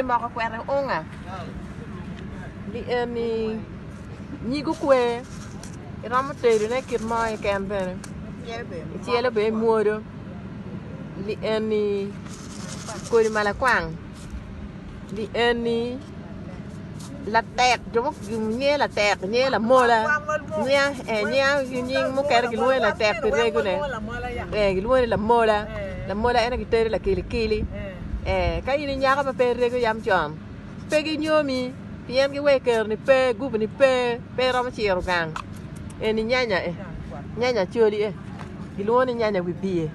Moko kwete unga li eni nyig okwer iromo tedone kit mo keken bene icelo bene imwodo li eni kodi malakwang li eni latek jo mogo nyinge latek nyinge lamola nyinge nying mukene gilwongo ni latek pi regone gilwongo ni lamola lamola en aye gitedo lakilikili ka in inyako ma pe irego yam con pe ginyomi pien giweko keroni pe gubuni pe pe iromo ciro gang eni nyanya nyanya acholi gilwongo ni nyanya wibye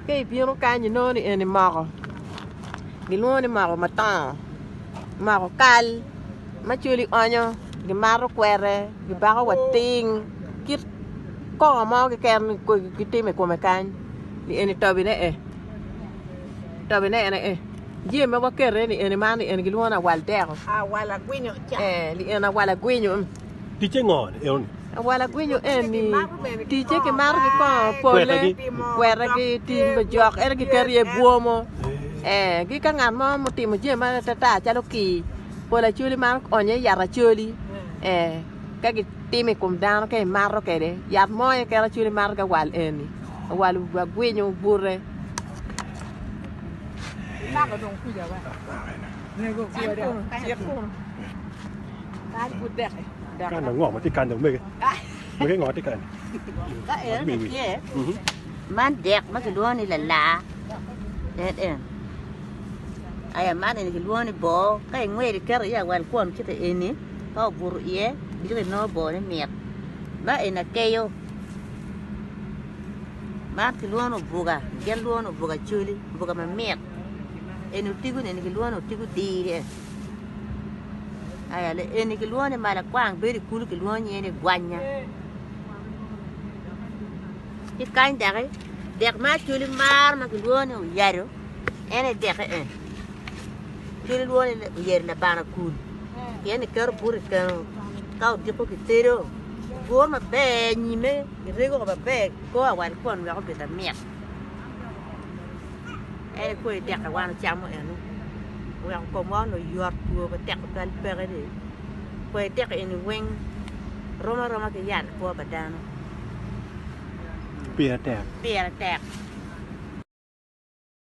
ka ibino kany inongo ni eni moko. Gilwongo ni moko matongo, moko kal ma col ionyo gimato kwete gibako wa ting kit kongo mo keken gitimo i kome kany eni tobine e tobine en aye jami ma waketo iye ni eni man eni gilwongo ni awal deko eni awal agwinyo. Ticce ngo eno-ni? Awal agwinyo eni ticce kimato ki kongo pole kwete ki tim pa jok ento kiketo iye bwomo ee ki ka ngat mo mutimo jami ma atata calo kir pol acholi maro onyo iye yat acholi ee ka gitimo i kom dano ka imato kwede yat mo keken acholi mato ki awal eni awal agwinyo bute. Kan ango ma tye kany dong mege? Mege ngo tye kany? Ka enoni tye, man dek ma kilwongo ni lalaa en en aya man eni kilwongo ni boo ka ingwelo iketo iye awal kwon cito eni ka obuto iye diki inongo boone mit ma eni akeyo man kilwongo ni obuga gin lwongo ni obuga coli obuga mamit eni otigo ni eni kilwongo ni otigo dir. Aya eni kilwongo ni malakwang bedo i kulu kilwongo nyinge ni gwanya ki kany doki dek ma acholi maro ma kilwongo ni oyado en aye deke en acholi lwongo ni oyado labana kul pien kiketo buto i keno ka odiko kitedo oguro maber nyime kirego woko maber kor awal kwon wek obed mamit. En aye kodi dek ma wan wacamo eno oweko komwa onongo yot two ma tek tutwal peke-ni kodi dek eni weng rom aroma ki yat i kwo pa dano Pire tek. pire tek.